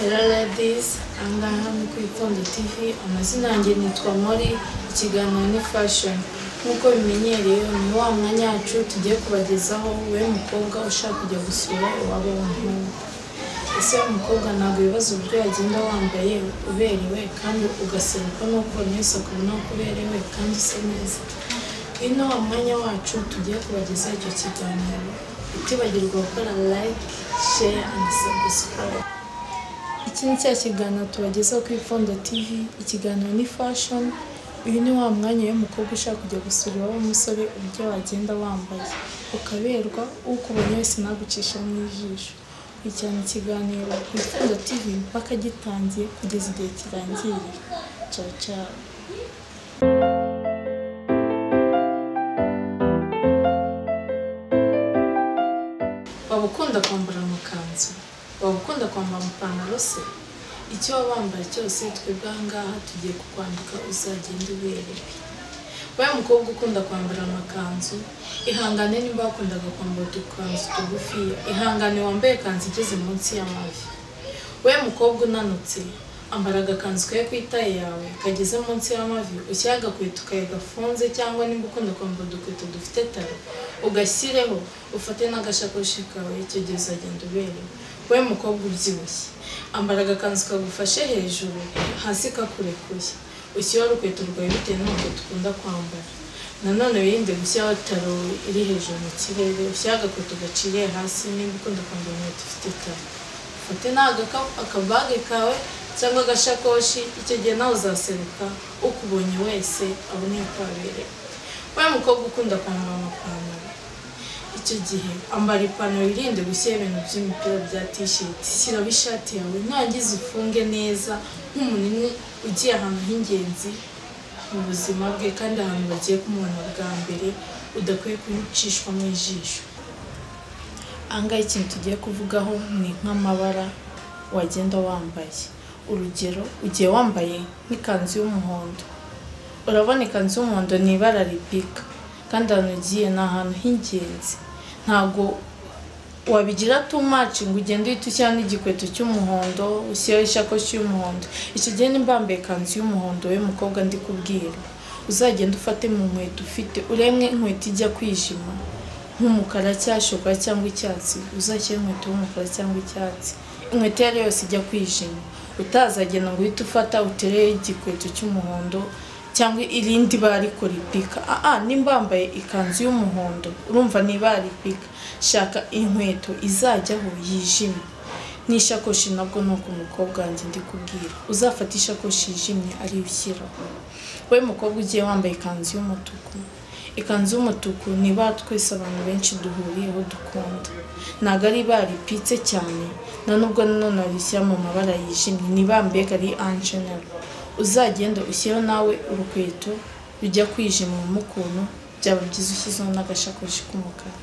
Hello ladies, ahangaha ni ku Ipfundo TV, amazina yanjye nitwa Mori, ikiganiro ni fashion. Nk'uko bimenyereye ni wa mwanya wacu tugiye kubagezaho we mukobwa ushaka kujya gusura iwabo w'umuhungu. Ese we mukobwa ntabwo ibibazo uburyo yagenda wambaye uberewe kandi ugaseruka n'uko wese akabona ko uberewe kandi usa neza. Uyu ni wa mwanya wacu tugiye kubagezaho icyo kiganiro. Utibagirwa gukora like, share and subscribe. Iki ni cya kiganiro tubagezaho ku Ipfundo TV, ikiganiro ni fashion. Uyu ni wa mwanya w'umukobwa ushaka kujya gusura iwabo w'umusore, uburyo wagenda wambaye ukaberwa, ukubonye wese ntagucisha mu ijisho. Kurikirana ikiganiro ku Ipfundo TV mpaka gitangiye kugeza igihe kirangiriye. Ciao ciao. Waba ukunda kwambara amakanzu? Waba ukunda kwambara amapantaro se? Icyo waba wambaye cyose twebwe aha ngaha tugiye kukwambika uzagenda uberewe. Wowe mukobwa ukunda kwambara amakanzu, ihangane nimba wakundaga kwambara udukanzu tugufiya, ihangane wambaye ikanzu igeze munsi y'amavi. Wowe mukobwa unanutse, ambara agakanzu kawe ku itaye yawe kageze munsi y'amavi, ushyire agakweto kawe gafunze cyangwa nimba ukunda kwambara udukweto dufite taro ugashyireho, ufate n'agashakoshi kawe, icyo gihe uzagenda uberewe. Wowe mukobwa ubyibushye, ambara agakanzu kagufashe hejuru, hasi kakurekuye, ushyireho urukweto rwawe bitewe n'urukweto ukunda kwambara. Nanone wirinde gushyiraho taro iri hejuru mu kirere, ushyire agakweto gaciriye hasi nimba ukunda kwambara inkweto ifite taro. Ufate akabage kawe cyangwa agashakoshi, icyo gihe nawe uzaseruka, ukubonye wese abone ko waberewe. Wowe mukobwa ukunda kwambara amapantaro, icyo gihe ambara ipantaro, wirinde gushyira ibintu by'imipira bya t-shirt, shyiraho ishati yawe nurangiza ufunge neza nk'umuntu ugiye ahantu h'ingenzi mu buzima bwe kandi ahantu bagiye kumubona bwa mbere, udakwiye kucishwa mu ijisho. Aha ngaha ikintu tugiye kuvugaho ni nk'amabara wagenda wambaye. Urugero, ugiye wambaye nk'ikanzu y'umuhondo, urabona ikanzu y'umuhondo ni ibara ripika kandi ahantu ugiye ni ahantu h'ingenzi, ntabwo wabigira too much ngo ugende uhite ushyiraho n'igikweto cy'umuhondo, ushyireho ishakoshi y'umuhondo. Icyo gihe nimba wambaye ikanzu y'umuhondo we mukobwa ndi kubwira, uzagenda ufate mu nkweto ufite, uremwe inkweto ijya kwijima nk'umukara cyangwa shokora cyangwa icyatsi, uzashyire inkweto y'umukara cyangwa icyatsi, inkweto iyo ari yo yose ijya kwijima. Utazagenda ngo uhite ufata utereho igikweto cy'umuhondo cyangwa irindi bara ariko ripika. Nimba wambaye ikanzu y'umuhondo urumva ni ibara ripika, shaka inkweto izajyaho yijimye. N'ishakoshi nabwo ni uko umukobwa wanjye ndi kubwira, uzafata ishakoshi yijimye ariyo ushyiraho. Wowe mukobwa ugiye wambaye ikanzu y'umutuku, ikanzu y'umutuku ni ibara twese abantu benshi duhuriyeho dukunda, ntabwo ari ibara ripitse cyane, nta nubwo nanone warishyira mu mabara yijimye, ni ibara mbega ari en general. Uzagenda ushyireho nawe urukweto rujya kwijima mu ukuntu, byaba byiza ushyizeho n'agashakoshi k'umukara.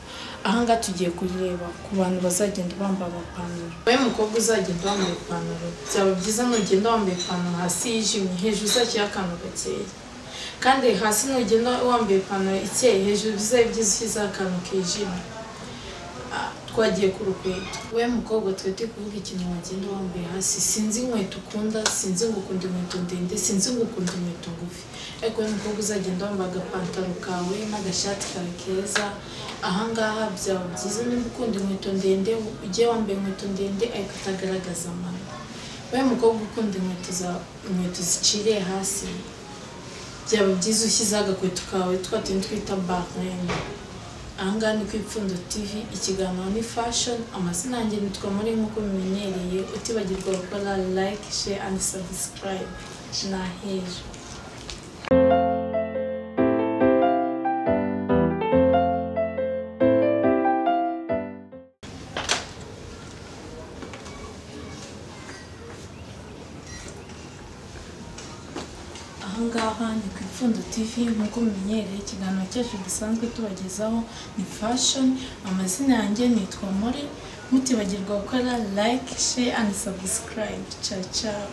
Aha ngaha tugiye kureba ku bantu bazagenda bambaye amapantaro. Wowe mukobwa uzagenda wambaye ipantaro, byaba byiza nugenda wambaye ipantaro hasi yijimye, hejuru uzashyiraho akantu gakeya. Kandi hasi nugenda wambaye ipantaro ikeye, hejuru bizabe byiza ushyizeho akantu kijimye. Twagiye ku rukweto. Wowe mukobwa twe turi kuvuga ikintu wagenda wambaye hasi, sinzi inkweto ukunda, sinzi ngo ukunda inkweto ndende, sinzi ngo ukunda inkweto ngufi. Ariko wowe mukobwa uzagenda wambaye agapantaro kawe n'agashati kawe keza, aha ngaha byaba byiza nimba ukunda inkweto ndende, ugiye wambaye inkweto ndende ariko utagaragaza amano. Wowe mukobwa ukunda inkweto ziciriye hasi, byaba byiza ushyizeho agakweto kawe twa tundi twita barene. Aha ngaha ni ku Ipfundo TV, ikiganiro ni fashion, amazina yanjye nitwa Mori nk'uko mumenyereye, utibagirwa gukora like, share and subscribe. Nahejo. Aha ngaha ni ku Ipfundo TV nk'uko mumenyereye, ikiganiro cyacu gisanzwe tubagezaho ni fashion, amazina yanjye nitwa Mori, mutibagirwa gukora like, share and subscribe. Ciao ciao.